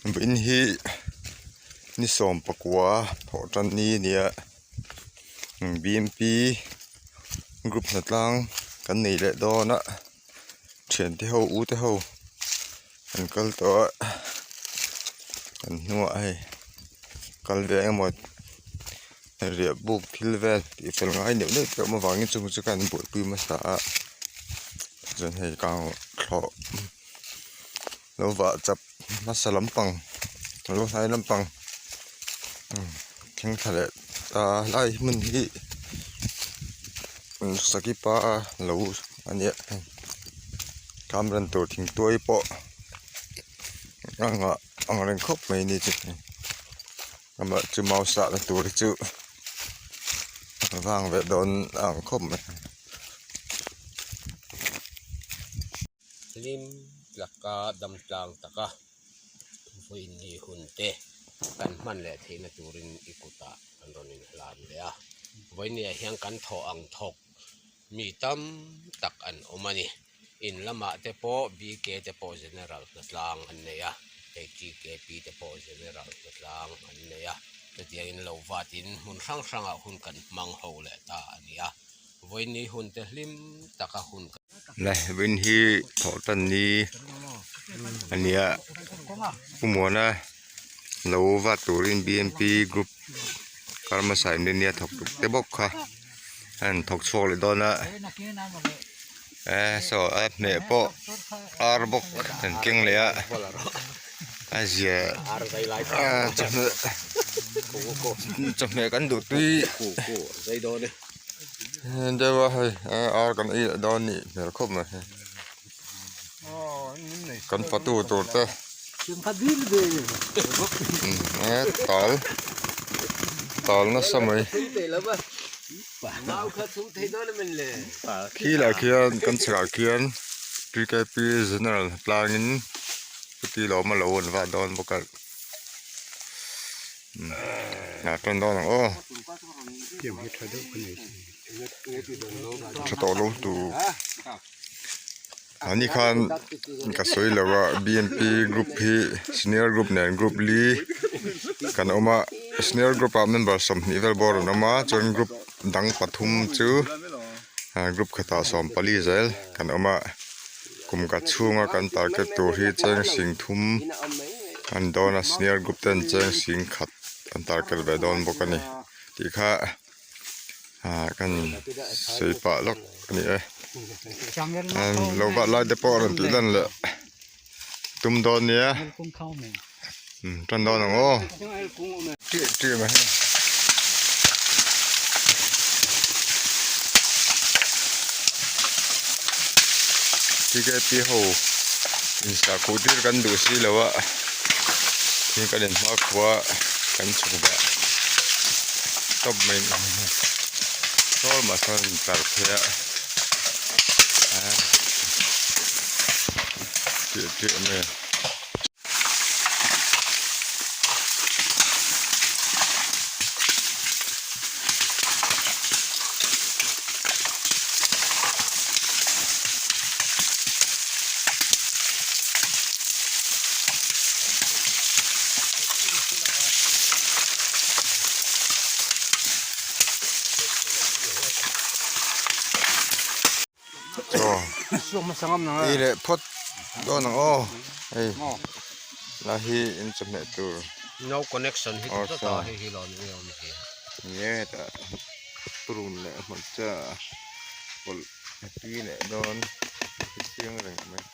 Vawiin hi ni sawm pakua thawh tan ni a ni a b m p group hnatlang kan nei leh dawn a thiante ho u te ho an kal tawh a an hnungah hei kal ve eng emaw riah buk thil vel tih fel ngai neuh neuh te a awm avangin chung chu khan an buaipui hmasa a chuan hei kang thlawh. Lo vah chap hmasa lampang lo hnai lampang thleng thla leh ta lai hmun hi sakipa lo a nia thlam ran tur thingtuai pawh a nghah ang reng khawp mai a ni chu amah chu mau sahna tur hi chu a vang ve dawn a ang khawp mai. Hlim tlaka dam tlang taka vawiin ni hun te kan hman leh theihna turin i kutah kan rawn inhlan leh a, vawiinniah hian kan thawh ang thawk mi tam tak an awm a ni. In lamah te pawh BK te pawh General hnatlang an nei a, hei TKP te pawh General hnatlang an nei a, chutiangin lo vatin hmun hrang hrangah hun kan hmang ho leh ta a ni a. Vawiinni hun te hlim taka hun kan. Le vawiin hi thawh tan ni a nia Pu Muana lo va turin bmp group karma sai ni nia thawk tuk te bawk kha a rawn thawk chhuak leh dawn a eh saw a hmeh pawh ar bawk an keng leh a a zia ah chawhmeh chawhmeh kan duh tui. Deuh a hei ar kan ei leh dawn nih hmel khawp mai hei kan fatu tur te e tal tal nasa mai khi lah khian kan chhekah khian pkp general tlangin chuti lawm a lo an vah dawn bawk a. Hnah tawn dawn ang aw tha tawh lo tur ani khan ka sawi lo a bnp group hi senior group nen group li kan awm a senior group ah member 20 vel bawr an awm a chuan group dang pathum chu group khatah 14 zel kan awm a. Kum khat chhunga kan target tur hi cheng sing thum an dawn a senior group ten cheng sing khat an target ve dawn bawk a ni tih kha ah kan sawi pah lawk a ni e lo vah lai te pawh a rawn tih lan leh tum dawn nia tan dawn ang aw tih tih mai hi. Tkp ho insa khuh tir kan duh si lo a thing kan inhma khua kan chhuk vah tawp mai sawl mah sawn in tlar phei a tih tih mai a. Ei leh phawt dawn ang aw hei la hi in chawhmeh tur no connection hi chu ta hei hi lo ni awm hi nge ta purun leh hmarcha pawlh a tui leh dawn a chiang reng mai.